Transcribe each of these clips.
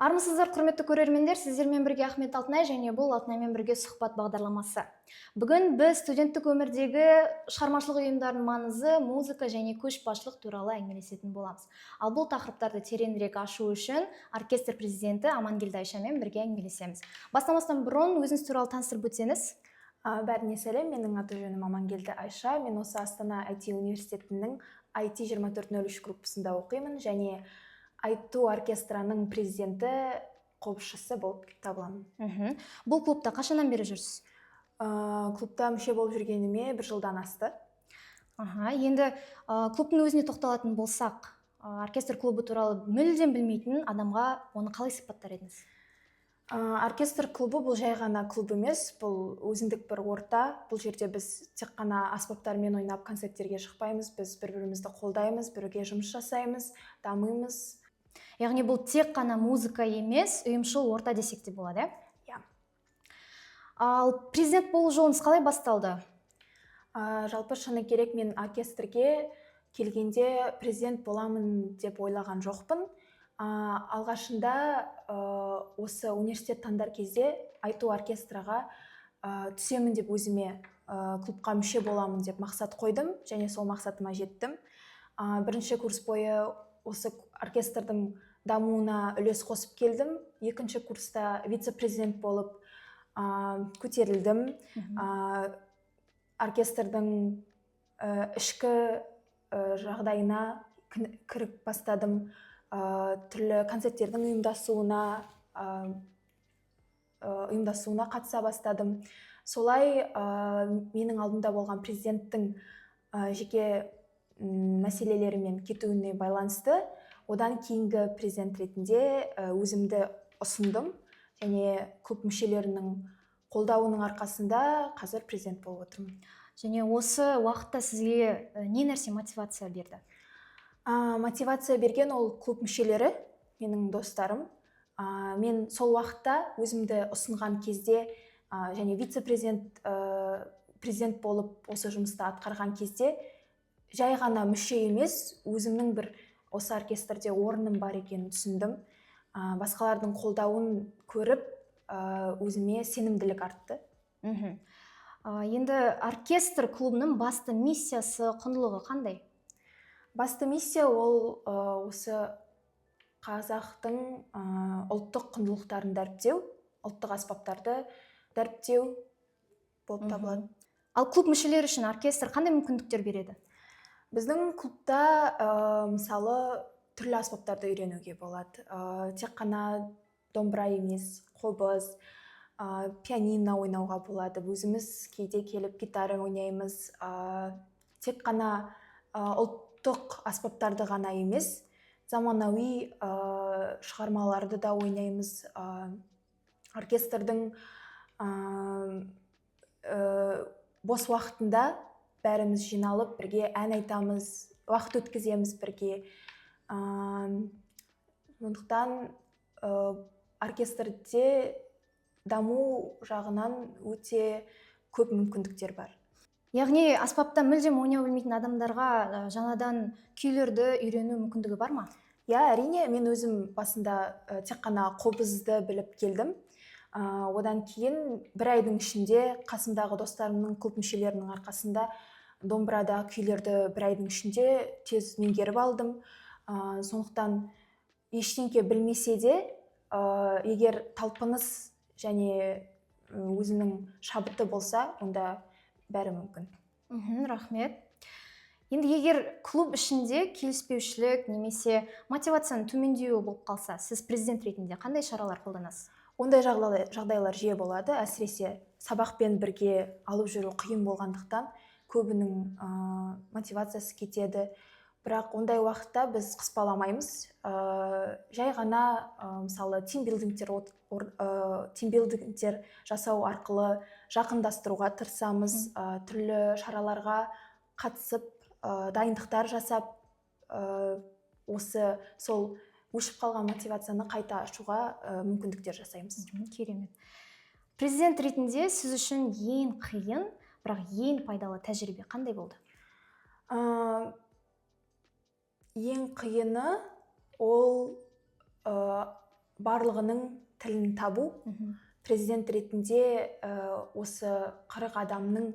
Армысыздар, құрметті көрермендер! Сіздермен бірге Ахмет Алтынай және бұл «Алтынаймен бірге сұхбат» бағдарламасы. Бүгін біз студенттік өмірдегі шығармашылық ұйымдарының маңызы, музыка және көшбасшылық туралы әңгімелесетін боламыз. Ал бұл тақырыптарды тереңірек ашу үшін оркестр президенті Амангелді Айшамен бірге әңгімелесеміз. Бастамастан бұрын өзіңіз туралы таныстырып өтсеңіз. Бәріне сәлем! Менің аты жөнім Амангелді Айша. Мен осы Астана IT университетінің IT 2403 группасында оқимын және Айту оркестраның президенті, қобызшысы болып табыламын. Бұл клубта қашаннан бері жүрсіз? Клубта мүше болып жүргеніме бір жылдан асты. Аха, енді клубтың өзіне тоқталатын болсақ, оркестр клубы туралы мүлдем білмейтін адамға оны қалай сипаттар едіңіз? Оркестр клубы бұл жай ғана клуб емес, бұл өзіндік бір орта. Бұл жерде біз тек қана аспаптармен ойнап, концерттерге шықпаймыз, біз бір бірімізді қолдаймыз, бірге жұмыс жасаймыз, дамимыз. Яғни бұл тек қана музыка емес, ұйымшыл орта десек те болады, иә? Иә. Ал президент болу жолыңыз қалай басталды? Жалпы, шыны керек, мен оркестрге келгенде президент боламын деп ойлаған жоқпын. Алғашында осы университет таңдар кезде Айту оркестраға түсемін деп, өзіме клубқа мүше боламын деп мақсат қойдым және сол мақсатыма жеттім. Бірінші курс бойы осы оркестрдің дамуына үлес қосып келдім. Екінші курста вице-президент болып көтерілдім. Оркестрдің ішкі жағдайына кіріп бастадым, түрлі концерттердің ұйымдасуына қатыса бастадым. Солай менің алдымда болған президенттің жеке мәселелерімен кетуіне байланысты одан кейінгі президент ретінде өзімді ұсындым және клуб мүшелерінің қолдауының арқасында қазір президент болып отырмын. Және осы уақытта сізге не нәрсе мотивация берді? Мотивация берген ол клуб мүшелері, менің достарым. Мен сол уақытта өзімді ұсынған кезде және вице-президент, президент болып осы жұмысты атқарған кезде жай ғана мүше емес, өзімнің бір осы оркестрде орным бар екенін түсіндім. Басқалардың қолдауын көріп, өзіме сенімділік артты. Енді оркестр клубының басты миссиясы, құндылығы қандай? Басты миссия ол осы қазақтың ұлттық құндылықтарын дәріптеу, ұлттық аспаптарды дәріптеу болып табылады. Ал клуб мүшелері үшін оркестр қандай мүмкіндіктер береді? Біздің клубта мысалы, түрлі аспаптарды үйренуге болады. Тек қана домбыра емес, қобыз, пианино ойнауға болады. Өзіміз кейде келіп гитара ойнаймыз. Тек қана ұлттық аспаптарды ғана емес, заманауи шығармаларды да ойнаймыз. Оркестрдің бос уақытында бәріміз жиналып, бірге ән айтамыз, уақыт өткіземіз бірге. Сондықтан оркестрде даму жағынан өте көп мүмкіндіктер бар. Яғни аспапта мүлдем ойнау білмейтін адамдарға жаңадан күйлерді үйрену мүмкіндігі бар ма? Иә, әрине. Мен өзім басында тек қана қобызды біліп келдім. Одан кейін бір айдың ішінде қасымдағы достарымның, клуб мүшелерінің арқасында домбырада күйлерді бір айдың ішінде тез меңгеріп алдым. Сондықтан ештеңке білмесе де, егер талпыныс және өзінің шабыты болса, онда бәрі мүмкін. Рахмет. Енді егер клуб ішінде келіспеушілік немесе мотивацияның төмендеуі болып қалса, сіз президент ретінде қандай шаралар қолданасыз? Ондай жағдайлар жиі болады. Әсіресе сабақпен бірге алып жүру қиын болғандықтан, көбінің мотивациясы кетеді. Бірақ ондай уақытта біз қыспаламаймыз. Жай ғана мысалы, тимбилдингтер жасау арқылы жақындастыруға тырысамыз. Түрлі шараларға қатысып, дайындықтар жасап, осы сол өшіп қалған мотивацияны қайта ашуға мүмкіндіктер жасаймыз. Керемет. Президент ретінде сіз үшін ең қиын, бірақ ең пайдалы тәжірибе қандай болды? Ең қиыны ол барлығының тілін табу. Президент ретінде осы 40 адамның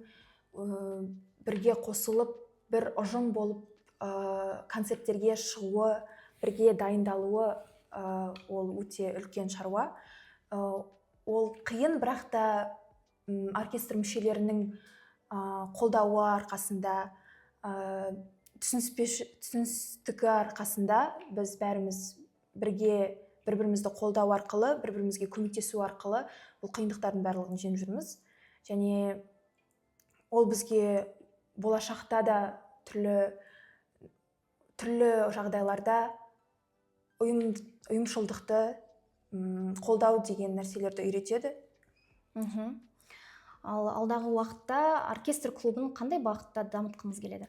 бірге қосылып, бір ұжым болып концерттерге шығуы, бірге дайындалуы, ол өте үлкен шаруа. Ол қиын, бірақ та оркестр мүшелерінің қолдауы арқасында, түсіністігі арқасында біз бәріміз бірге бір-бірімізді қолдау арқылы, бір-бірімізге көмектесу арқылы бұл қиындықтардың барлығын жеңіп жүрміз. Және ол бізге болашақта да түрлі түрлі жағдайларда ұйымшылдықты, қолдау деген нәрселерді үйретеді. Ал алдағы уақытта оркестр клубын қандай бағытта дамытқыңыз келеді?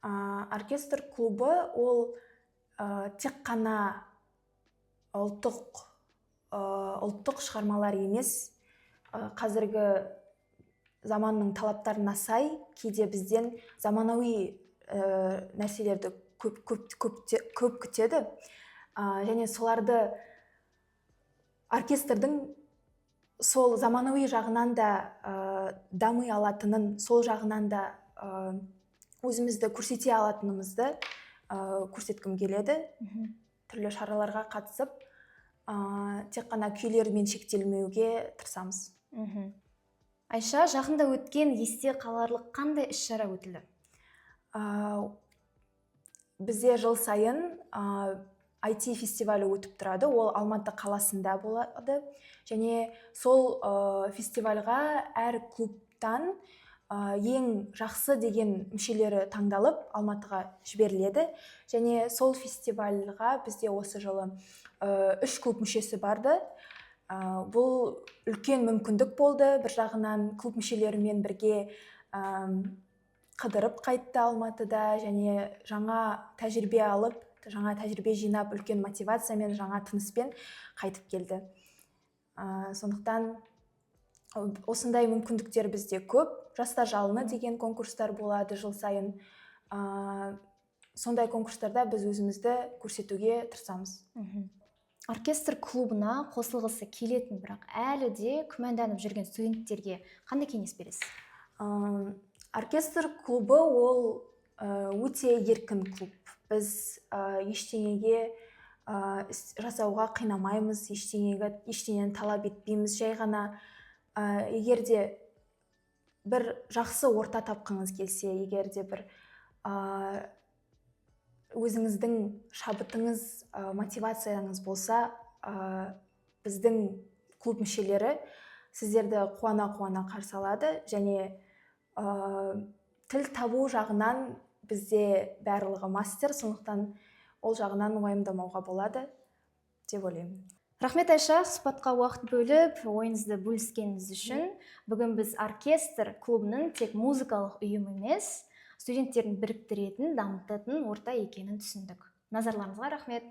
Оркестр клубы ол тек қана ұлттық шығармалар емес, қазіргі заманның талаптарына сай кейде бізден заманауи нәрселерді көп, көп, көп, көп күтеді. Және соларды оркестрдің сол заманауи жағынан да дами алатынын, сол жағынан да өзімізді көрсете алатынымызды көрсеткім келеді. Түрлі шараларға қатысып, тек қана күйлермен шектелмеуге тырысамыз. Айша, жақында өткен есте қаларлық қандай іс-шара өтілді? Бізде жыл сайын IT фестивалі өтіп тұрады. Ол Алматы қаласында болады. Және сол фестивальға әр клубтан ең жақсы деген мүшелері таңдалып, Алматыға жіберіледі. Және сол фестивальға бізде осы жылы үш клуб мүшесі барды. Бұл үлкен мүмкіндік болды. Бір жағынан, клуб мүшелерімен бірге қыдырып қайтты Алматыда және жаңа тәжірибе алып, жаңа тәжірибе жинап, үлкен мотивациямен, жаңа тыныспен қайтып келді. Сондықтан осындай мүмкіндіктер бізде көп. «Жастар жалыны» деген конкурстар болады жыл сайын. Сондай конкурстарда біз өзімізді көрсетуге тырысамыз. Оркестр клубына қосылғысы келетін, бірақ әлі де күмәнданып жүрген студенттерге қандай кеңес бересіз? Оркестр клубы ол өте еркін клуб. Біз ештеңеге іс жасауға қинамаймыз, ештеңені талап етпейміз. Жай ғана егер де бір жақсы орта тапқыңыз келсе, егер де бір өзіңіздің шабытыңыз, мотивацияңыз болса, біздің клуб мүшелері сіздерді қуана-қуана қарсы алады. Және тіл табу жағынан бізде барлығы мастер, сондықтан ол жағынан уайымдамауға болады деп ойлаймын. Рахмет, Айша, сұхбатқа уақыт бөліп, ойыңызды бөліскеніңіз үшін. Бүгін біз оркестр клубының тек музыкалық ұйым емес, студенттерін біріктіретін, дамытатын орта екенін түсіндік. Назарларыңызға рахмет.